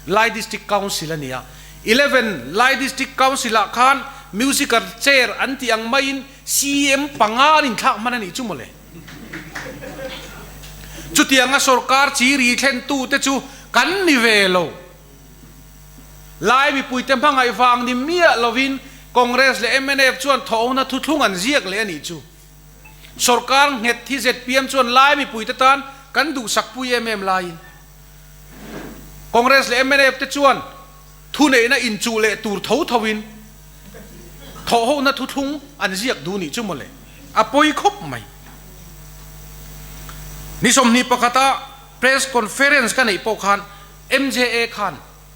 Lai District Council a ni a, 11 Lai District Council ah khan Musical Chair an tih ang maiin CM panga an inthlak hman a nih chu mawle. Chutianga sorkar chi ri thlentu te chu kan ni ve lo. Lai mipuite hmangaih vang ni miah lovin Congress leh mnf chuan thawhna thuthlung an ziak leh a nih chu. Sorkar nghet hi zpm chuan Lai mipuite tan kan duhsakpui em em laiin Congress leh mnf te chuan thuneihna inchuh leh tur tho tho in thawhhona thuthlung an ziak duh nih chu mawle, a pawi khawp mai. Ni 21 a press conference ka neih pawh khan MJA khan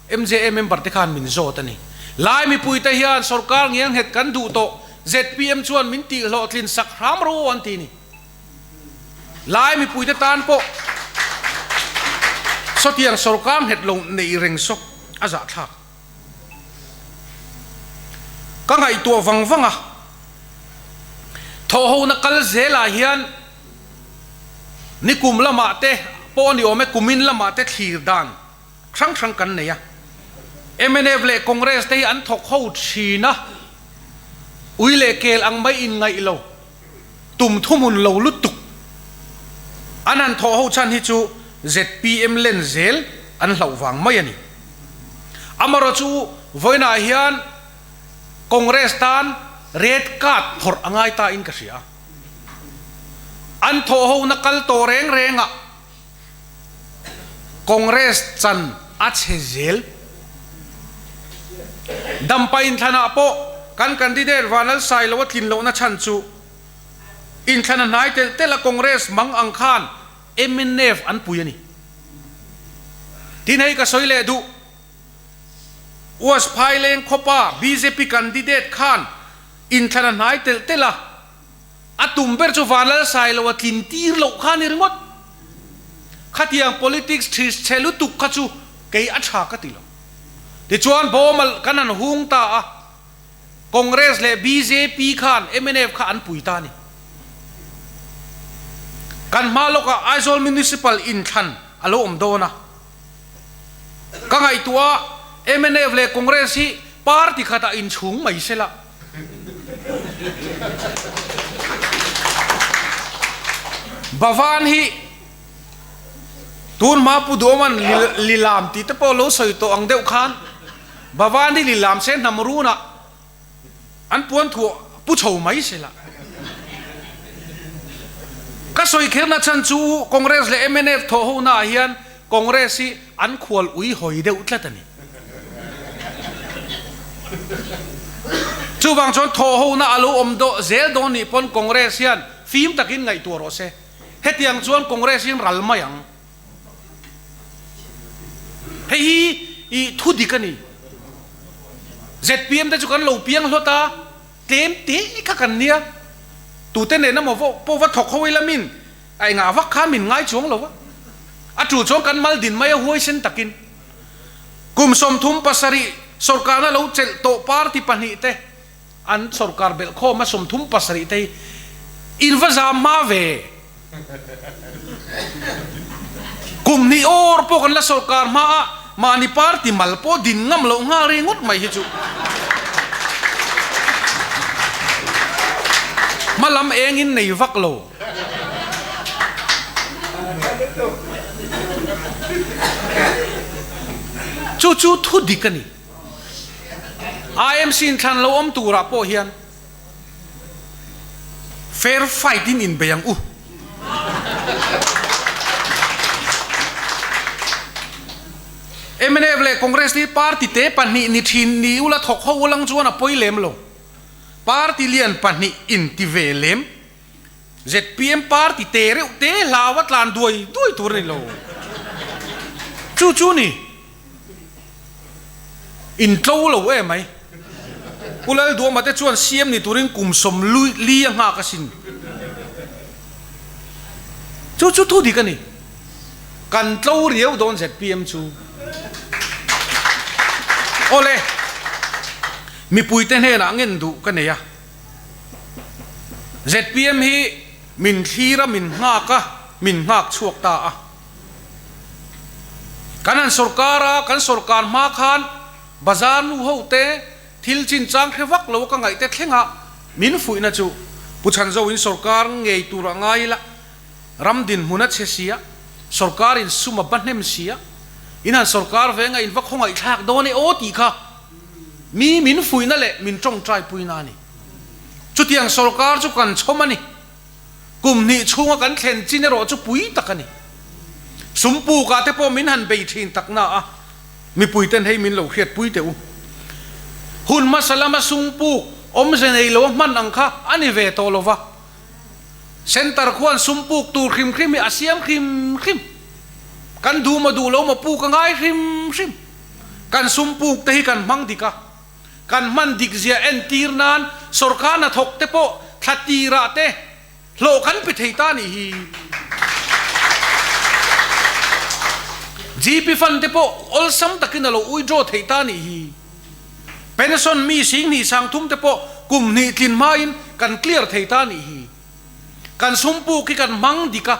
MJA member te khan min zawt a ni. Lai mipuite hian sorkar ngianghet kan duh tawh, zpm chuan min tih hlawhtlin sak hram ro an ti ni. Lai mipuite tan pawh sawtiang sorkar nghet lo neih reng sawk a zahthlak. Ka ngaihtuah vang vang a. Thawhhona kal zelah hian nikum lamah te pawh a ni awm e, kumin lamah te thlir dan hrang hrang kan nei a. Mnf leh Congress te hi an thawk ho thin a, ui leh kel ang mai inngaih lo, tum thuhmun lo lutuk. An han thawh ho chhan hi chu zpm len zel an hlauh vang mai a ni. Amaherawhchu vawiinah hian Congress tan red card phawrh a ngai ta in ka hria. An thawh ho na kal tawh reng reng ah Congress chan a chhe zel. Dampa inthlan ah pawh kan candidate Vanlalsai lo a tlin loh na chhan chu inthlan a hnai telh telh a Congress mang ang khan mnf an pui a ni. Tin hei ka sawi leh duh. West Phaileng khawpa bjp candidate khan inthlan a hnai telh telh a, a tum ber chu Vanlalsai lo a tlin tir loh kha a ni ringawt. Khatiang politics this chhe lutuk kha chu kei a tha ka ti lo. Tichuan bawm kan han hung ta a, Congress leh bjp khan mnf kha an pui ta a ni. Kan hma lawkah Aizawl Municipal inthlan a lo awm dawn a. Ka ngaihtuah a, mnf leh Congress hi party khatah inchhung mai se la. Bhavan hi tun hma Pu Duhawman lilam tih te pawh lo sawi tawh ang deuh khan Bhavan hi lilam se hnam runah An puan thuah pu chho mai se la. Ka sawi kherna chhan chu Congress leh mnf thawh ho naah hian Congress hi an khual ui hawi deuh tlat a ni. Chuvang chuan thawh ho na a lo awm dawh zel dawn nih pawn Congress hian fim takin ngaihtuah rawh se. Hetiang chuan Congress hian ral mai ang. Hei hi i thu dik a ni. Zpm te chu kan lo piang hlawt a, tlem te kha kan nia. Tute nen emaw pawh va thawk ho ila min a engah vak khan min ngai chuang lo va. A tul chuan kan mal din mai a huaisen takin. Kum 37 sawrkarna lo chelh tawh party pahnihte An sawrkar belh khawm a 37 te hi in va zam hma ve. Kum hnih awr pawh kan la sawrkar hma a, mahni party mal pawh din ngam loh nghal ri ngawt mai hi chu. Hma lam eng in nei vak lo. Chu chu thu dik a ni. IMC in thlan lo awm turah pawh hian fair fight in inbei ang u. Mnf leh Congress hi party te pahnih ni thin ni ula thawk ho ulang chuan a pawi lem lo. Party lian pahnih inti ve lem. Zpm party te reuh te hlau a tlan duai duai tur a ni lo. Chu chu ni. In tlo lo em mai. Pu Lalduama te chuan siam ni turin kum sawm li a nghak asin. Chu chu thu dik a ni. Kan tlo riau dawn zpm chu. Awle, mipuite hnenah ngen duh ka nei a. Zpm hi min thlir a, min nghak a, min nghak chhuak ta a. Kan han sawrkar a, kan sawrkar hma khan bazar nu ho te thil chinchang hre vak lo ka ngaih te thleng a, min fuihna chu Pu Chhanzo in sawrkar ngei tur a ngai ila, ram dinhmun a che sia, sawrkar in sum a ba hnem sia, in han sawrkar ve nga in va khawngaihthlak dawn e aw tih kha mi min fuihna leh min tawngtai puina a ni. Chutiang sawrkar chu kan chhawm a ni. Kum hnih chhunga kan thlen chin erawh chu pui tak a ni. Sumpukah te pawh min han bei thin tak na a, mipuiten hei min lo hriatpui teh u. Hun hmasa lama sumpuk awmze nei lo a hman ang kha a ni ve tawh lo va. Centre khuan sumpuk tur hrim hrim hi a siam hrim hrim. Kan duh maw duh lo maw puk a ngai hrim hrim. Kan sumpuk te hi kan hmang dik a. Kan hman dik zia entir nan sawrkar hnathawk te pawh thla tirah te hlawh kan pe thei ta nih hi. GP fund te pawh awlsam takin a lo withdraw theih ta nih hi. Pension mi 2030 te pawh kum hnih tlin hmain kan clear thei ta nih hi. Kan sum puk hi kan hmang dik a,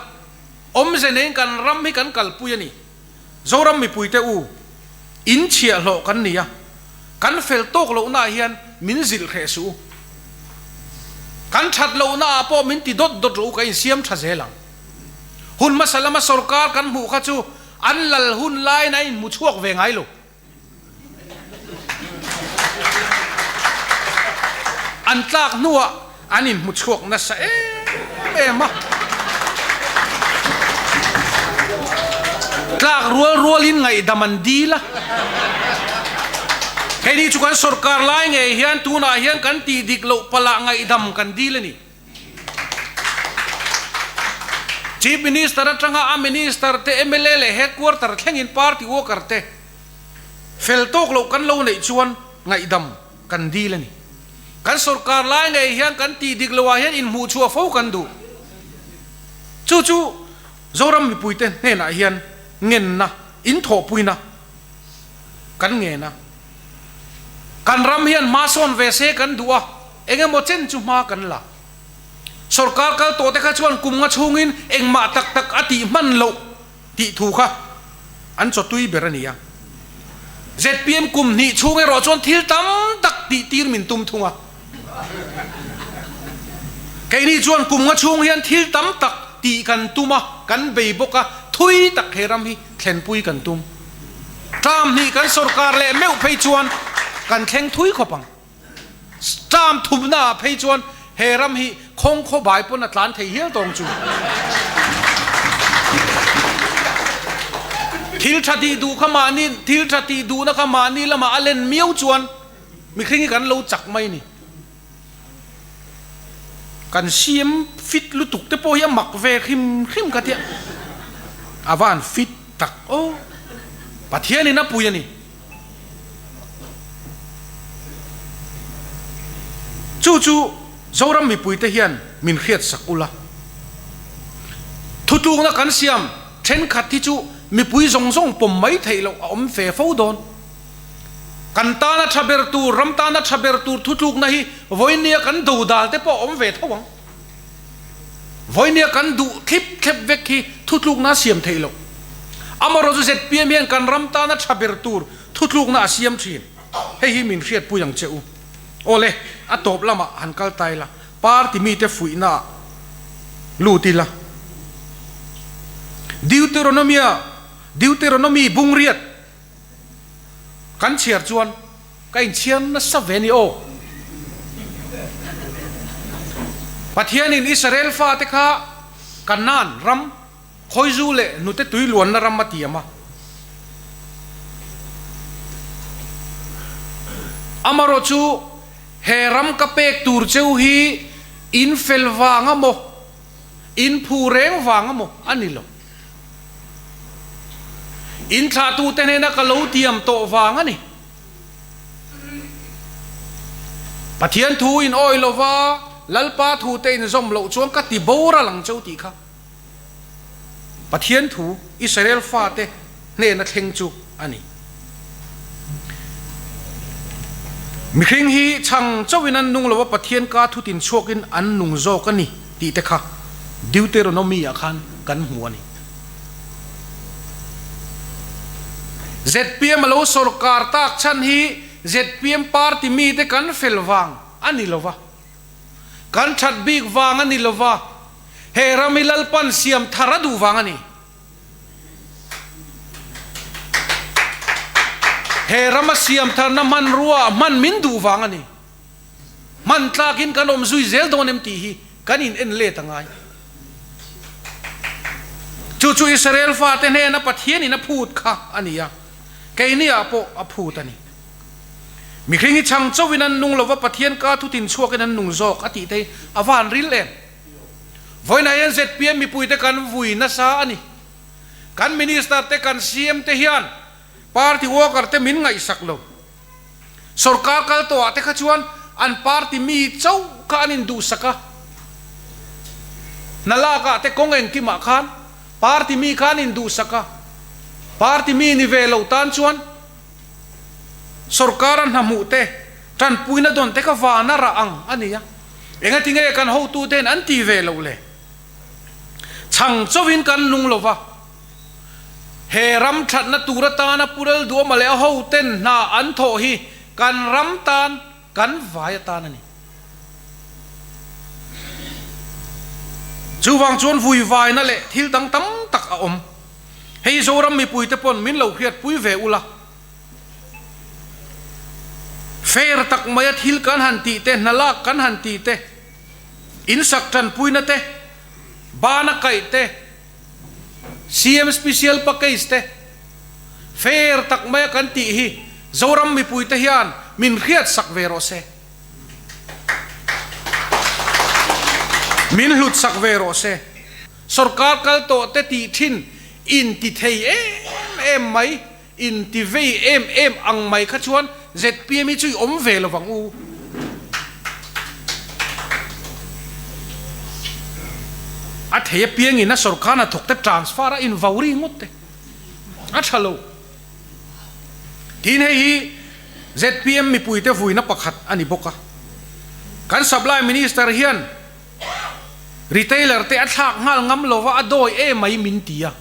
awmze neiin kan ram hi kan kalpui a ni. Zoram mipuite u, in chhiahhlawh kan ni a, kan fel tawk lohnaah hian min zilh hreh suh u. Kan that lohnaah pawh min ti dawt dawt rawh u, ka insiam tha zel ang. Hun hmasa lama sorkar kan hmuh kha chu an lal hun laiin a inhmu chhuak ve ngai lo. An tlak hnuah an inhmu chhuak nasa em em a. Tlak rual rualin ngaihdam an dil a. Keini chu kan sorkar lai ngei hian tunah hian kan tih dik loh palah ngaihdam kan dil a ni. Chief Minister atanga a Minister te, mla leh Headquarter thlengin party worker te fel tawk loh kan lo neih chuan ngaihdam kan dil a ni. Kan sorkar lai ngei hian kan tih dik loah hian inhmuh chhuah fo kan duh. Chu chu Zoram mipuite hnenah hian ngenna, inthawhpuina kan ngen a. Kan ram hian hma sawn ve se kan duh a. Eng emaw chen chu hma kan la. Sorkar kal tawh te kha chuan kum nga chhungin engmah tak tak a tih hman loh tih thu kha an chawtui ber a ni a. Zpm kum hnih chhung erawh chuan thil tam tak tih tir min tum thung a. Keini chuan kum nga chhung hian thil tam tak tih kan tum a, kan bei bawk a, thui tak he ram hi thlenpui kan tum. Tlam hnih kan sorkar leh meuh phei chuan kan thleng thui khawp ang. Term thumna ah phei chuan he ram hi khawng khaw bai pawn a tlan thei hial tawng chu. Thil tha tih duh kha mahni thil tha tih duhna kha mahni lamah a len miau chuan mihring hi kan lo chak mai ni. Kan CM fit lutuk te pawh hi a mak ve hrim hrim ka tia. A van fit tak aw. Pathianin a pui a ni. Chu chu Zoram mipuite hian min hriatsak ula. Thutlukna kan siam thenkhat hi chu mipui zawng zawng pawm mai theih loh a awm ve fo dawn. Kan tana tha ber tur, ram tana tha ber tur thutlukna hi vawinia kan dodal te pawh a awm ve tho ang. Vawinia kan duh thlip thlep vek hi thutlukna a siam theih loh. Amaherawhchu zpm hian kan ram tana tha ber tur thutlukna a siam thin. Hei hi min hriatpui ang che u. Awle, a tawp lamah han kal ta ila, party mite fuihna ah lut ila. Deuteronomia, Deuteronomy bungriat kan chhiar chuan, Ka inchhiar nasa ve ni aw. Pathianin Israel fate kha Kanaan ram, khawizu leh hnute tui luanna ram a tiam a. Amarawh chu he ram ka pek tur cheu hi in fel vang a maw, in phu reng vang a maw a ni lo. In thlahtute hnena ka lo tiam tawh vang a ni. Pathian thu in awi lova Lalpa thu te in zawm loh chuan ka ti boral ang cheu tih kha Pathian thu Israel fate hnena thleng chu a ni. Mihring hi chhang chauhin an nung lova Pathian ka thu tin chhuakin an nung zawk a ni tih te kha Deuteronomy ah khan kan hmu a ni. Zpm a lo sawrkar tak chhan hi zpm party mite kan fel vang a ni lova, kan that bik vang a ni lova, he ram hi Lalpan siam thar a duh vang a ni. He rama siam tharna hmanrua hman min duh vang a ni. Hman tlakin kan awm zui zel dawn em tih hi kan in en let a ngai. Chu chu Israel fate hnena Pathianin a phut kha a ni a, keiniah pawh a phut a ni. Mihring hi chhang chauhin an nung lova Pathian ka thutin chhuakin an nung zawk a tih te hi a van ril em? Vawiinah hian zpm mipuite kan vui nasa a ni. Kan Minister te kan CM te hian party worker te min ngaihsak lo. Sorkar kal tawhah te kha chuan an party mi chauh kha an induhsak a, hna lakah te kawng engkimah khan party mi kha an induhsak a, party mi ni ve lo tan chuan sorkara hna hmuh te, tanpuina dawn te kha van a rah ang a ni a, engatinge kan hotute hian an ti ve loh le? Chhang chauhin kan nung lo va, he ram thatna tur atana Pu Lalduama leh a hoten hna an thawh hi kan ram tan kan vai atan a ni. Chuvang chuan vuivaina leh thil dang tam tak a awm. Hei Zoram mipuite pawn min lo hriatpui ve ula. Fair tak maia thil kan han tih te, hna lak kan han tih te, insak tanpuina te, bana kaih te, CM Special Package te, fair tak maia kan tih hi Zoram mipuite hian min hriatsak ve rawh se. Min hlutsak ve rawh se. Sorkar kal tawh te tih thin inti thei em em mai, inti vei em em ang mai kha chuan zpm hi chu i awm ve lo vang u. A thei apiangin a sorkar hnathawk te transfer a invau ri ngawt te a tha lo. Tin hei hi zpm mipuite vuina pakhat a ni bawk a. Kan Supply Minister hian Retailer te a thlak nghal ngam lova a dawi em mai min ti a.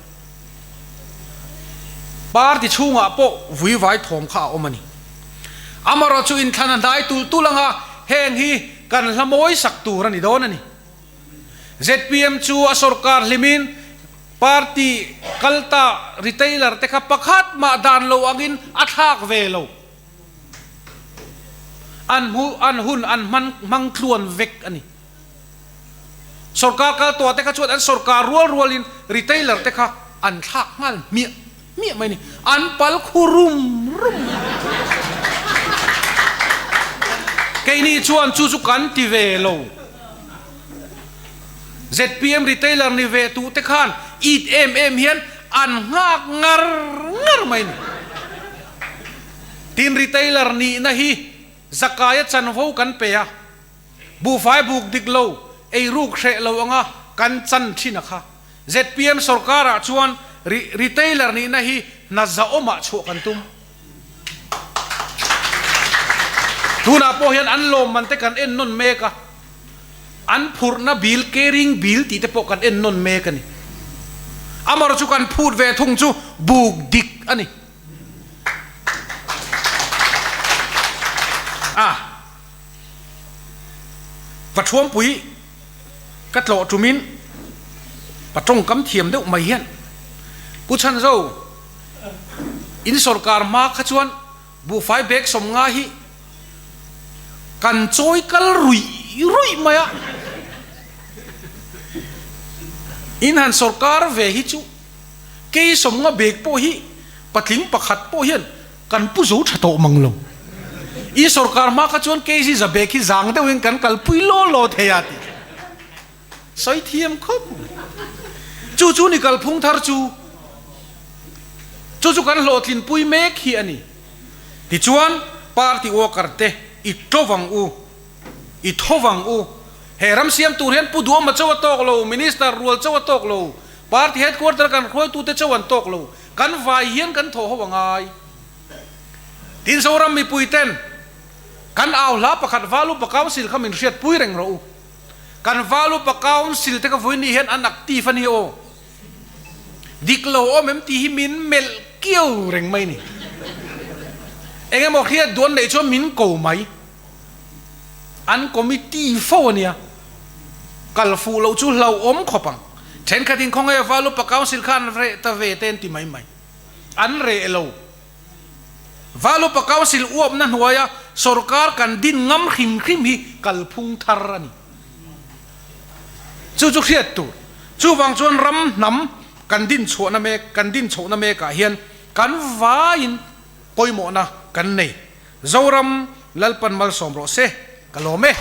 Party chhungah pawh vuivai thawm kha a awm a ni. Amarawh chu inthlan a hnai tulh tulh anga heng hi kan hla mawi sak tur a ni dawn a ni. Zpm chu a sorkar hlimin party kalta retailer te kha pakhat mah dan lo angin a thlak ve lo. An hmu, an hun an hman hmang tluan vek a ni. Sorkar kal tawh te kha chuan an sorkar rual rualin retailer te kha an thlak nghal hmiah hmiah mai a ni. An pal khu rum rum mai. Keini chuan chu chu kan ti ve lo. Zpm retailer ni ve tuh te khan it em em hian an nghak ngar ngar mai a ni. Tin retailer nihna hi zakaia chanvo kan pe a, buhfai buk dik lo, eiruk hreh lo anga kan chan thin a kha. Zpm sorkarah chuan retailer nihna hi hna zahawmah chhuah kan tum. Tunah pawh hian an lawmman te kan en nawn mek a, an phurhna bill, carrying bill tih te pawh kan en nawn mek a ni. Amaherawhchu chu kan phut ve thung chu buk dik a ni. A Pathuampui ka tlawh tumin pa tawngkam thiam deuh mai hian Pu Chhanzo in sorkar hma kha chuan buhfai bag 50 hi kan chawi kal ruih ruih mai a, in han sorkar ve hi chu Kei 50 bag pawh hi patling pakhat pawh hian kan pu zo tha tawh mang lo. I sorkar hma kha chuan kei 100 bag hi zang deuhin kan kalpui law law thei a tih sawi thiam khawp mai. Chu chu ni kalphung thar chu, chu chu kan hlawhtlinpui mek hi a ni. Tichuan party worker te i tawvang u. I tho vang u. He ram siam tur hian Pu Duama chauh a tawk lo, Minister rual chauh a tawk lo, Party headquarter kan hruaitute chauh an tawk lo. Kan vai hian kan thawh ho a ngai. Tin Zoram mipui ten kan au hla pakhat Valupa Council kha min hriatpui reng rawh u. Kan Valupa Council te kha vawiin hian an active a ni aw. Dik lo awm em tih hi min melh kiau reng mai ni. Eng emaw hriat duan neih chuan min ko mai. An committee fo a nia. Kal fuh loh chu hlauhawm khawp ang. Thenkhat in khawngaih Valupa Council kha an reh ta ve te an ti mai mai. An reh lo. Valupa Council uapna hnuaia sorkar kan din ngam hrim hrim hi kalphung thar a ni. Chu chu hriat tur. Chuvang chuan ram hnam kan din chhuahna mek, kan din chhohna mekah hian kan vaiin pawimawhna kan nei. Zoram Lalpan malsawm rawh se, ka lawm e.